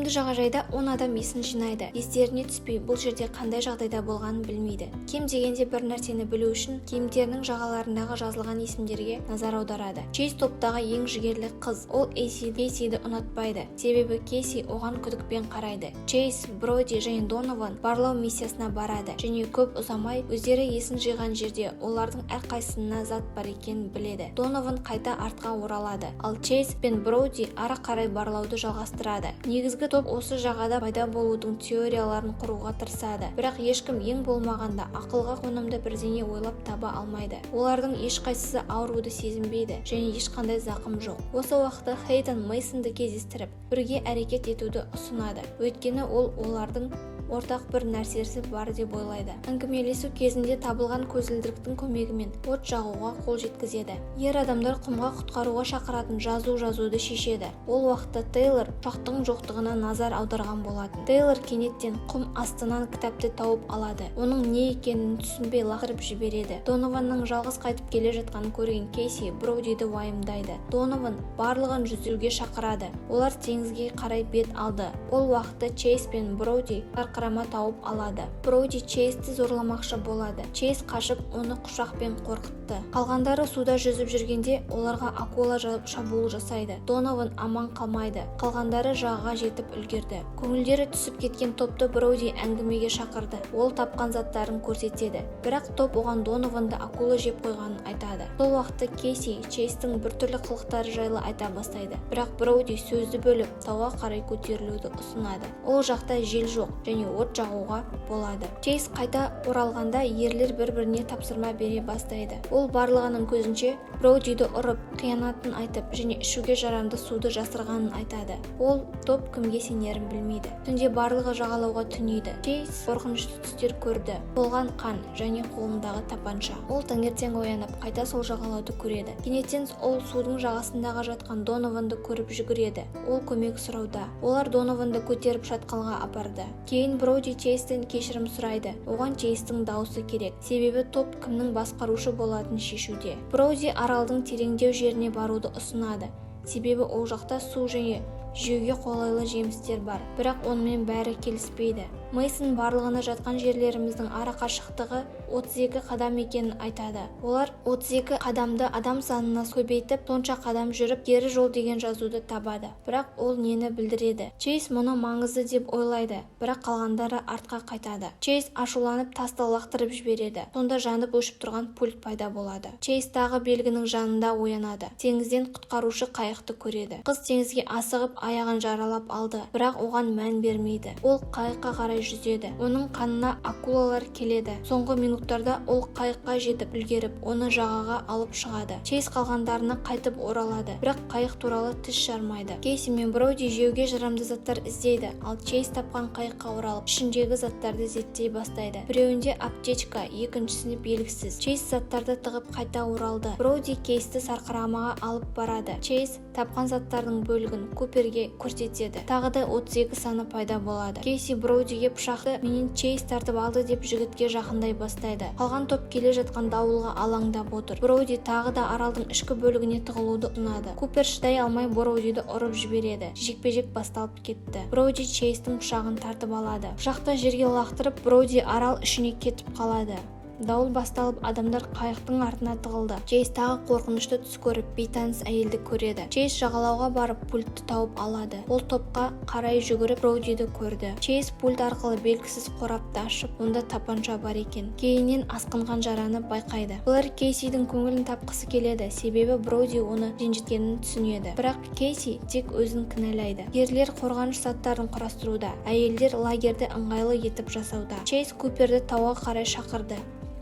Құмды жағажайда 10 адам есін жинайды. Естеріне түспей, бұл жерде қандай жағдайда болғанын білмейді. Кем дегенде бір нәрсені білу үшін киімдерінің жағаларындағы жазылған есімдерге назар аударады. Чейз топтағы ең жігерлі қыз. Ол Кейсиді ұнатпайды, себебі Кейси оған күдікпен қарайды. Чейз, Броди және Донован барлау миссиясына барады және көп ұзамай өздері есін жиған жерде олардың әрқайсысына зат бар екенін біледі. Донован қайта артқа оралады, ал Чейз пен Броди ары қарай барлауды жалғастырады. Негізгі топ осы жағада пайда болудың теорияларын құруға тырысады, бірақ ешкім ең болмағанда ақылға қонымды бірдеңе ойлап таба алмайды. Олардың ешқайсысы ауруды сезінбейді және ешқандай зақым жоқ. Осы уақытта Хейден Мейсонды кездестіріп, бірге әрекет етуді ұсынады, өйткені ол олардың ортақ бір нәрсесі бар деп ойлайды. Әңгімелесу кезінде табылған көзілдіріктің көмегімен от жағуға қол жеткізеді. Ер адамдар құмға құтқаруға шақыратын жазу жазуды шешеді. Ол уақытта Тейлор ұшақтың жоқтығына назар аударған болатын. Тейлор кенеттен құм астынан кітапты тауып алады, оның не екенін түсінбей, лақтырып жібереді. Донованның жалғыз қайтып келе жатқанын көрген Кейси Бродиді уайымдайды. Донован барлығын жүзуге шақырады. Олар теңізге қарай бет алды. Ол уақытта Чейз пен Броди сарқырама тауып алады. Броди Чейзді зорламақшы болады. Чейз қашып, оны пышақпен қорқытты. Қалғандары суда жүзіп жүргенде, оларға акула шабуыл жасайды. Донован аман қалмайды, қалғандары жағаға жетіп үлгерді. Көңілдері түсіп кеткен топты Броди әңгімеге шақырды. Ол тапқан заттарын көрсетеді, бірақ топ оған Донованды акула жеп қойғанын айтады. Сол уақытта Кейси Чейздің біртүрлі қылықтары жайлы айта бастайды, бірақ Броди сөзді бөліп, тауға қарай көтерілуді ұсынады. Ол жақта жел жоқ және от жағуға болады. Чейз қайта оралғанда, ерлер бір-біріне тапсырма бере бастайды. Ол барлығының көзінше Бродиді ұрып, қиянатын айтып және ішуге жарамды суды жасырғанын айтады. Ол топ кімге сенерін білмейді. Түнде барлығы жағалауға түнейді. Чейз қорқынышты түстер көрді: толған қан және қолындағы тапанша. Ол таңертең оянып, қайта сол жағалауды көреді. Кенеттен ол судың жағасындағы жатқан Донованды көріп жүгіреді. Ол көмек сұрауда. Олар Донованды көтеріп, шатқалға апарды. Кейін Броди Чейзден кешірім сұрайды. Оған Чейздің даусы керек, себебі топ кімнің басқарушы болатынын шешуде. Броди аралдың тереңдеу жеріне баруды ұсынады, себебі ол жақта су және жеуге қолайлы жемістер бар, бірақ онымен бәрі келіспейді. Мейсон барлығына жатқан жерлеріміздің арақашықтығы 32 қадам екенін айтады. Олар 32 қадамды адам санына көбейтіп, сонша қадам жүріп, кері жол деген жазуды табады, бірақ ол нені білдіреді? Чейз мұны маңызды деп ойлайды, бірақ қалғандары артқа қайтады. Чейз ашуланып, тасты лақтырып жібереді. Сонда жанып өшіп тұрған пульт пайда болады. Чейз тағы белгінің жанында оянады. Теңізден құтқарушы қайықты көреді. Қыз теңізге асығып, аяғын жаралап алды, бірақ оған мән бермейді. Ол қайыққа қарай жүзеді. Оның қанына акулалар келеді. Соңғы минуттарда ол қайыққа жетіп үлгеріп, оны жағаға алып шығады. Чейз қалғандарына қайтып оралады, бірақ қайық туралы тіс жармайды. Кейси мен Броди жеуге жарамды заттар іздейді, ал Чейз тапқан қайыққа оралып, ішіндегі заттарды зерттей бастайды. Біреуінде аптечка, екіншісінде белгісіз. Чейз заттарды тығып, қайта оралды. Броди Кейсті сарқырамаға алып барады. Чейз тапқан заттардың бөлігін Куперге көрсетеді. Тағы да 32 саны пайда болады. Кейси Бродиге пышақты менен Чейз тартып алды деп, жігітке жақындай бастайды. Қалған топ келе жатқан дауылға алаңдап отыр. Броди тағы да аралдың ішкі бөлігіне тығылуды ұсынады. Купер шыдай алмай, Бродиді ұрып жібереді. Жекпе-жек басталып кетті. Броди Чейздің пышағын тартып алады. Пышақты жерге лақтырып, Броди арал ішіне кетіп қалады. Дауыл басталып, адамдар қайықтың артына тығылды. Чейз тағы қорқынышты түс көріп, бейтаныс әйелді көреді. Чейз жағалауға барып, пультті тауып алады. Ол топқа қарай жүгіріп, Бродиді көрді. Чейз пульт арқылы белгісіз қорапты ашып, онда тапанша бар екен. Кейіннен асқынған жараны байқайды. Олар Кейсидің көңілін тапқысы келеді, себебі Броди оны ренжіткенін түсінеді, бірақ Кейси тек өзін кінәлайды. Ерлер қорғаныш заттарын құрастыруда, әйелдер лагерді ыңғайлы етіп жасауда. Чейз Куперді тауға қарай шақырды.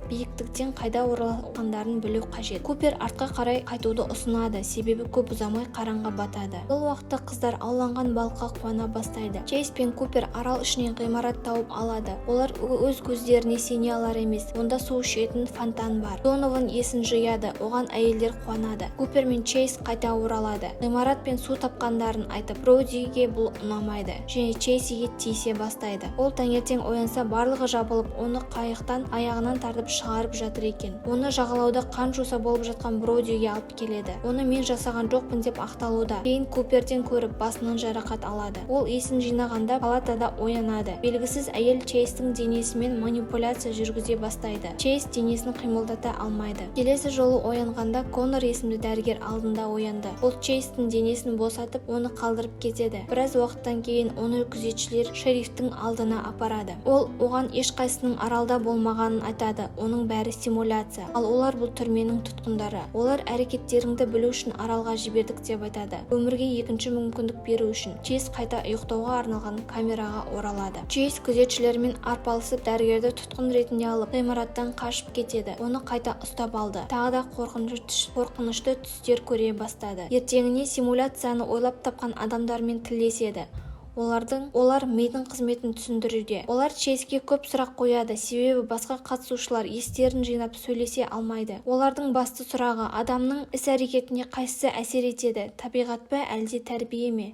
Биіктіктен қайда орналасқандарын білу қажет. Купер артқа қарай қайтуды ұсынады, себебі көп ұзамай қараңғы батады. Бұл уақытта қыздар ауланған балыққа қуана бастайды. Чейз пен Купер арал ішінен ғимарат тауып алады. Олар өз көздеріне сене алар емес: онда су ішетін фонтан бар. Донован есін жияды, оған әйелдер қуанады. Купер мен Чейз қайта оралады. Ғимарат пен су тапқандарын айтып, Бродиге бұл ұнамайды және Чейзге тиісе бастайды. Ол таңертең оянса, барлығы жабылып, оны қайықтан аяғынан тартып шығарып жатыр екен. Оны жағалауда қан жоса болып жатқан Бродиге алып келеді. Оны мен жасаған жоқпын деп ақталуда. Кейін Куперден көріп, басынан жарақат алады. Ол есін жинағанда, палатада оянады. Белгісіз әйел Чейстің денесімен манипуляция жүргізе бастайды. Чейз денесін қимылдата алмайды. Келесі жолы оянғанда, Коннор есімді дәрігер алдында оянды. Ол Чейстің денесін босатып, оны қалдырып кетеді. Біраз уақыттан кейін оны күзетшілер шерифтің алдына апарады. Ол оған ешқайсысының аралда болмағанын айтады, оның бәрі симуляция, ал олар бұл түрменің тұтқындары. Олар әрекеттеріңді білу үшін аралға жібердік деп айтады, өмірге екінші мүмкіндік беру үшін. Чейз қайта ұйықтауға арналған камераға оралады. Чейз күзетшілермен арпалысып, дәрігерді тұтқын ретінде алып, ғимараттан қашып кетеді. Оны қайта ұстап алды. Тағы да қорқынышты түстер көре бастады. Ертеңіне симуляцияны ойлап тапқан адамдармен тілдеседі. Олар мидың қызметін түсіндіруде. Олар Чейзге көп сұрақ қояды, себебі басқа қатысушылар естерін жинап сөйлесе алмайды. Олардың басты сұрағы: адамның іс-әрекетіне қайсысы әсер етеді, табиғат па, әлде тәрбие ме?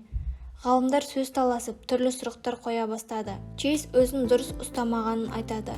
Ғалымдар сөз таласып, түрлі сұрақтар қоя бастады. Чейз өзін дұрыс ұстамағанын айтады.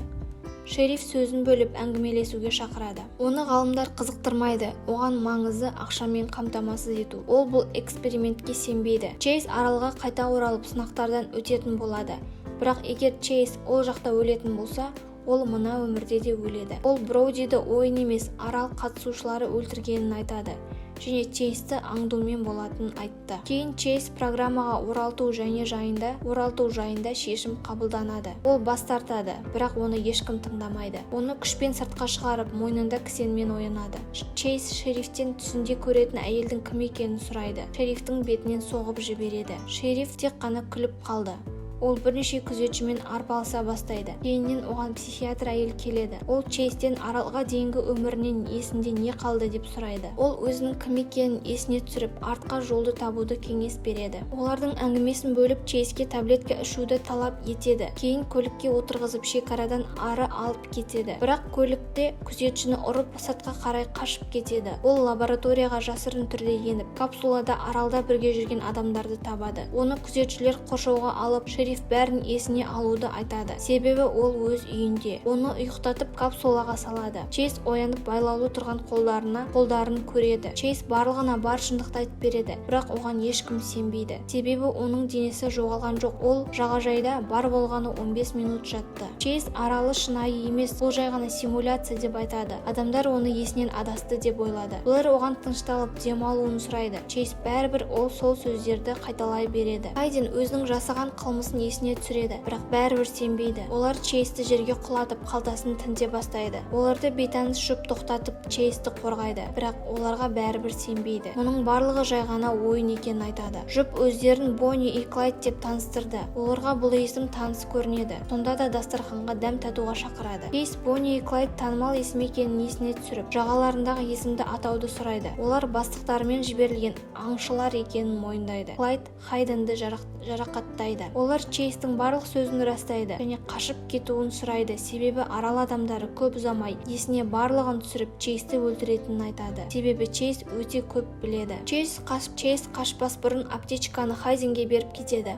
Шериф сөзін бөліп, әңгімелесуге шақырады. Оны ғалымдар қызықтырмайды, оған маңызы ақшамен қамтамасыз ету. Ол бұл экспериментке сенбейді. Чейз аралға қайта оралып, сынақтардан өтетін болады. Бірақ егер Чейз ол жақта өлетін болса, ол мына өмірде де өледі. Ол Броудиді ойын емес, арал қатысушылары өлтіргенін айтады және Чейзді аңдумен болатынын айтты. Кейін Чейз программаға оралту жайында шешім қабылданады. Ол бас тартады, бірақ оны ешкім тыңдамайды. Оны күшпен сыртқа шығарып, мойнында кісенмен оянады. Чейз шерифтен түсінде көретін әйелдің кім екенін сұрайды. Шерифтің бетінен соғып жібереді. Шериф тек қана күліп қалды. Ол бірнеше күзетшімен арпалыса бастайды. Кейіннен оған психиатр әйел келеді. Ол Чейзден аралға дейінгі өмірінен есінде не қалды деп сұрайды. Ол өзінің кім екенін есіне түсіріп, артқа жолды табуды кеңес береді. Олардың әңгімесін бөліп, Чейзге таблетка ішуді талап етеді. Кейін көлікке отырғызып, шекарадан ары алып кетеді. Бірақ көлікте күзетшіні ұрып, сыртқа қарай қашып кетеді. Ол лабораторияға жасырын түрде еніп, капсулада аралда бірге жүрген адамдарды табады. Оны күзетшілер қоршауға алып, шериф бәрін есіне алуды айтады, себебі ол өз үйінде. Оны ұйықтатып, капсулаға салады. Чейз оянып, байлаулы тұрған қолдарын көреді. Чейз барлығына бар шындықты айтып береді, бірақ оған ешкім сенбейді, себебі оның денесі жоғалған жоқ, ол жағажайда бар болғаны 15 минут жатты. Чейз аралы шынайы емес, бұл жай ғана симуляция деп айтады. Адамдар оны есінен адасты деп ойлады. Олар оған тынышталып, демалуын сұрайды. Чейз бәрібір ол сол сөздерді қайталай береді. Хайден өзінің жасаған қылмысын есіне түсіреді, бірақ бәрібір сенбейді. Олар Чейзді жерге құлатып, қалтасын тінте бастайды. Оларды бейтаныс жұп тоқтатып, Чейзді қорғайды, бірақ оларға бәрібір сенбейді. Мұның барлығы жай ғана ойын екенін айтады. Жұп өздерін Бонни и Клайд деп таныстырды. Оларға бұл есім таныс көрінеді, сонда да дастарханға дәм татуға шақырады. Чейз Бонни и Клайд танымал есім екенін есіне түсіріп, жағаларындағы есімді атауды сұрайды. Олар бастықтарымен жіберілген аңшылар екенін мойындайды. Клайд Хайденді жарақаттайды. Олар Чейздің барлық сөзін растайды және қашып кетуін сұрайды, себебі арал адамдары көп ұзамай есіне барлығын түсіріп, Чейзді өлтіретінін айтады, себебі Чейз өте көп біледі. Чейз қашпас бұрын аптечканы Хайденге беріп кетеді.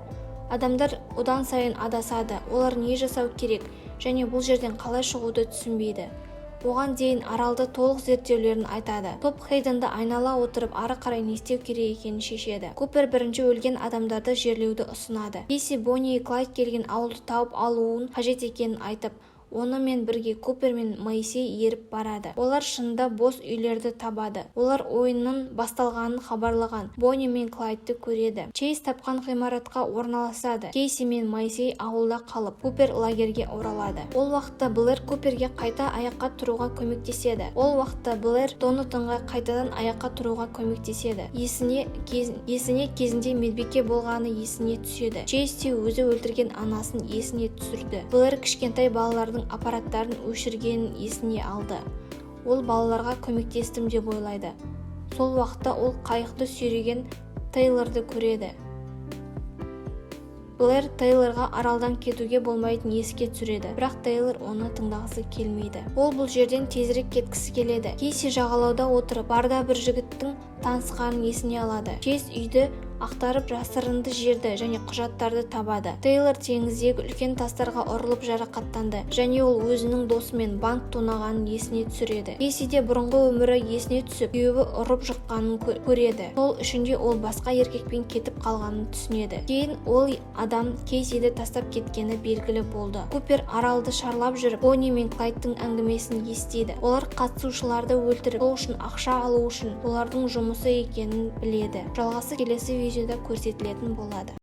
Адамдар одан сайын адасады. Олар не жасау керек және бұл жерден қалай шығуды түсінбейді. Оған дейін аралды толық зерттеулерін айтады. Топ Хейденді айнала отырып, ары қарай не істеу керек екенін шешеді. Купер бірінші өлген адамдарды жерлеуді ұсынады. Кейси Бонни и Клайд келген ауылды тауып алуын қажет екенін айтып, онымен бірге Купер мен Моисей еріп барады. Олар шынында бос үйлерді табады. Олар ойынның басталғанын хабарлаған Бонни мен Клайдты көреді. Чейз тапқан ғимаратқа орналасады. Кейси мен Моисей ауылда қалып, Купер лагерге оралады. Ол уақытта Блэр Куперге қайта аяққа тұруға көмектеседі. Ол уақытта Блэр Донатанға қайтадан аяққа тұруға көмектеседі. Есіне кезінде медбике болғаны есіне түседі. Чейз те өзі өлтірген анасын есіне түсірді. Блэр кішкентай балалардың аппараттарын өшіргенін есіне алды. Ол балаларға көмектестім деп ойлайды. Сол уақытта ол қайықты сүйреген Тейлорды көреді. Блэр Тейлорға аралдан кетуге болмайтынын еске түсіреді, бірақ Тейлор оны тыңдағысы келмейді. Ол бұл жерден тезірек кеткісі келеді. Кейси жағалауда отырып, барда бір жігіттің танысқанын есіне алады. Чейз үйді Ақтарып, жасырынды жерді және құжаттарды табады. Тейлор теңіздегі үлкен тастарға ұрылып жарақаттанды және ол өзінің досымен банк тонағанын есіне түсіреді. Кейсиде бұрынғы өмірі есіне түсіп, күйеуі ұрып жыққанын көреді. Сол үшін де ол басқа еркекпен кетіп қалғанын түсінеді. Кейін ол адам Кейсиді тастап кеткені белгілі болды. Купер аралды шарлап жүріп, Бонни мен Клайдтың әңгімесін естиді. Олар қатысушыларды өлтіріп, сол үшін ақша алу үшін олардың жұмысы екенін біледі. Жалғасы келесі видеода көрсетілетін болады.